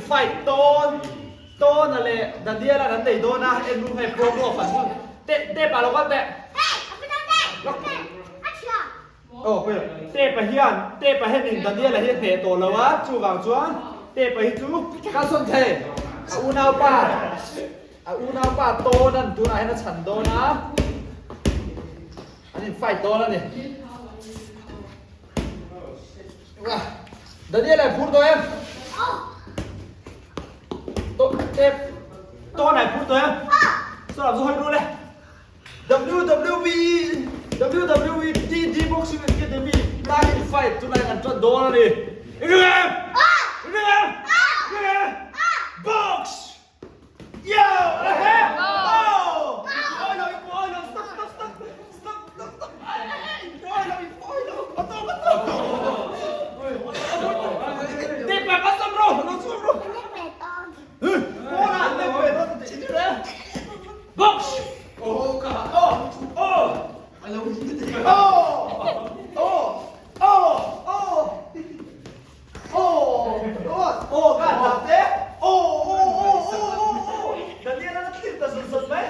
fight tawn Tawna leh Daniel-a'n an nei dawn a, en ru hei promo a fan hun. Teh tep ah lo kal teh. Aw pawi lo. Tep-a hian Tep-a hianin Daniel-a hi a hneh tawh lo a, chuvang chuan Tep-a hi chu kalsawn thei. A unaupa a unaupa Tawna'n tunah hian a chhan dawn a, an in fight dawn a ni. Daniel ai phur tawh em? To tep to này phur tawh em? Sao làm rồi luôn đây? WWE WWE TD Boxing Academy title fight tonight an tron dawn a ni. I ring em? I ring em? I ring em? Box! Yo! Ahe! Oh! Oi lo, oi lo, stop, stop, stop, stop, stop, stop. Oi lo, oi lo, ato, ato. Tep pa ka sam ro, lo chu ro. Kona, tep pe, Box! Oh, ka. Oh, oh. Oh, oh, oh, oh. Aw aw ka han dah te aw aw aw aw aw aw Daniel a thlir ta zun zun mai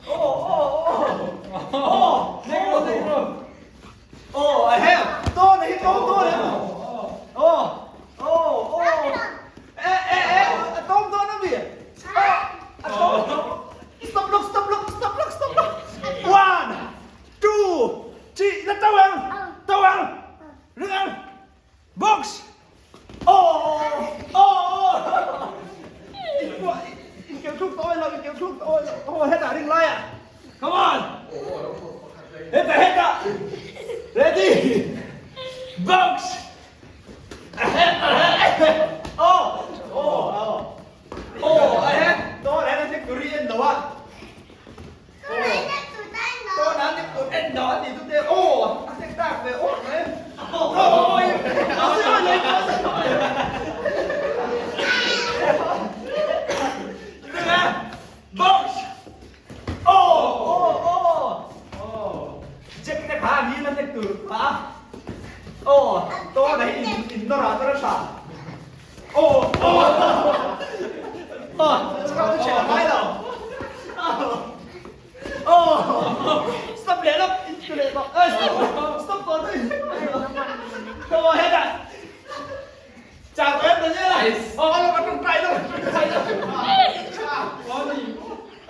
aw aw aw aw negro negro aw a hel tawn a hi tawn dawn em aw aw aw e e e a tawn dawn ami a tawn stop look stop look stop look stop look one two three la tau ang tau ang ring ang Box! Aw! Aw! Inkel thluk tawh lo, inkel thluk tawh lo. Aw, hetah ring lai ah. Come on! Hetah, hetah! Ready? Box! Aw! Aw! Aw! Aw! Ahe! Tawh ahe na victory en lo a. Stop leh lawk in ti leh tawh eh stop stop tawh daih come on head ah chak tawh em Daniel ah aw a lawk a tawngtai lawk tawngtai lawk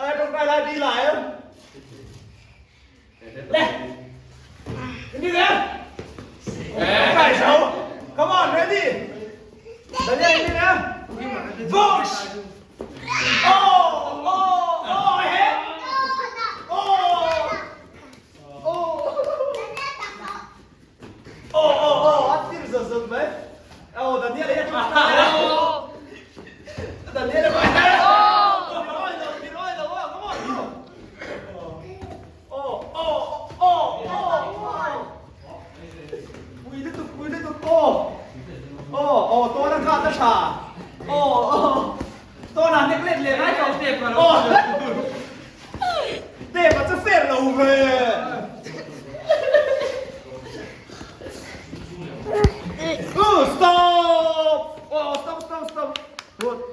eh tawngtai lai ti lai em le in đi em tawngtai zo come on ready Daniel in đi em box Oh! Oh! Oh! He! Oh! Oh! Oh! Oh! Oh! A tir zat zat mai. Oh, Daniel hi a ṭha ta. Daniel a Oi lo, oi lo, come on, go. Oh! Oh! Oh! Oh! Pui lutuk, pui lutuk, oh! Oh! Oh! Tawn a khat a ṭha. Oh! Oh! Tawn ah nek let leh ngai tawh tep a lo. Tep a chu fair lo ve. Oh, stop! Oh, stop, stop, stop.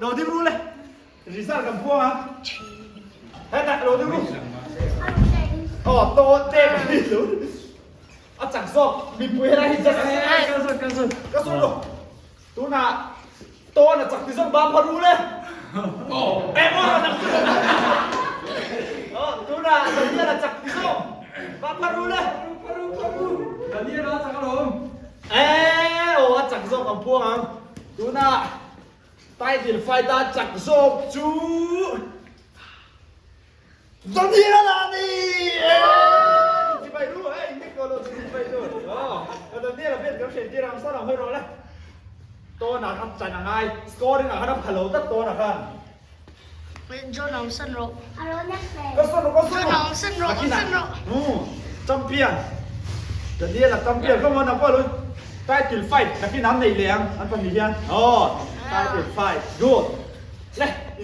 Lo ding ru le. Result kan phuang a. Hetah lo ding ru. Oh, to tep a ni lo. A chak zawk mipui helai hi just Ka zawt ka zawt. Ka zawt lo. Tunah tawn a chak ti zawk ba pha ru le. Eh maw a chak ti zawk. Oh tunah Daniel a chak ti zawk ba pha ru le. Pha ru pha ru. Daniel a chak alawm. Eh aw a chak zawk ang phuang ang. Tunah title fight a chak zawk chu Daniel a ni! Chibai ru hei nik ko lo chu chibai ru. Aw Daniel a vel kan hriat tir ang saw lang hawi rawh le. Tawn ah khan chan a ngai scoring ah khan a pha lo tlat tawn ah khan. John awm san rawh. Ka san rawh ka san rawh. John awm san rawh awm san rawh. Champion Daniel a champion ka ngawn ang pawh lo title fight nakin an nei leh ang an pahnih hian aw title fight good le.